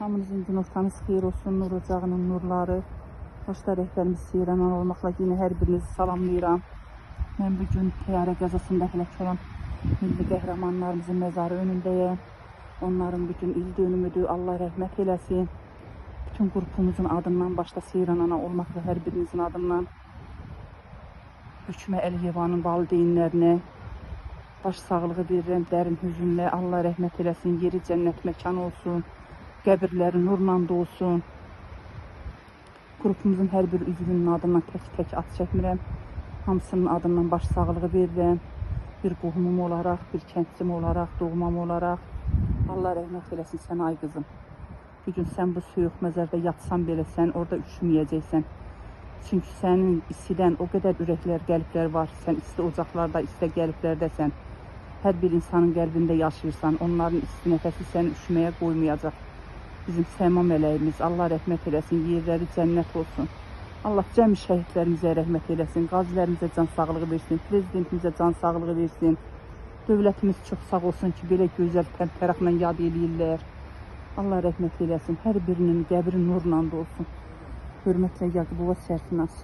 Hamınızın günortanız xeyir olsun, nur ocağının nurları. Başda rəhbərimiz Seyranan olmaqla yenə hər birinizi salamlayıram. Mən bugün təyyarə qəzasında həlak olan milli qəhrəmanlarımızın məzarı önündəyəm. Onların bugün il dönümüdür. Allah rəhmət eləsin. Bütün qrupumuzun adından, başda Seyran ana olmaqla hər birinizin adından Hökmə Əliyevanın valideynlərinə baş sağlığı verirəm dərin hüzünlə. Allah rəhmət eləsin, yeri cənnət məkan olsun, qəbirləri nurla dolsun. Qrupumuzun hər bir üzvünün adından tək-tək ad çəkmirəm. Hamısının adından baş sağlığı verirəm. Bir qohumum olaraq, bir kəndçim olaraq, doğmam olaraq. Allah rəhmət eləsin sənə ay qızım. Bu gün sən bu soyuq məzarda yatsan belə sən orada üşüməyəcəksən. Çünki sənin isidən o qədər ürəklər, qəlblər var. Sən isti ocaqlarda, isti qəlblərdəsən. Hər bir insanın qəlbində yaşayırsan. Onların isti nəfəsi səni üşüməyə qoymayacaq. Bizim səma mələyimiz, Allah rəhmət eləsin, yerləri cənnət olsun. Allah cəmi şəhidlərimizə rəhmət eləsin, qazilərimizə can sağlığı versin, prezidentimizə can sağlığı versin. Dövlətimiz çox sağ olsun ki, belə gözəl təmtəraqla yad eləyirlər. Allah rəhmət eləsin, hər birinin qəbri nurla dolsun. Hörmətlə Yaqubova Sərfinaz.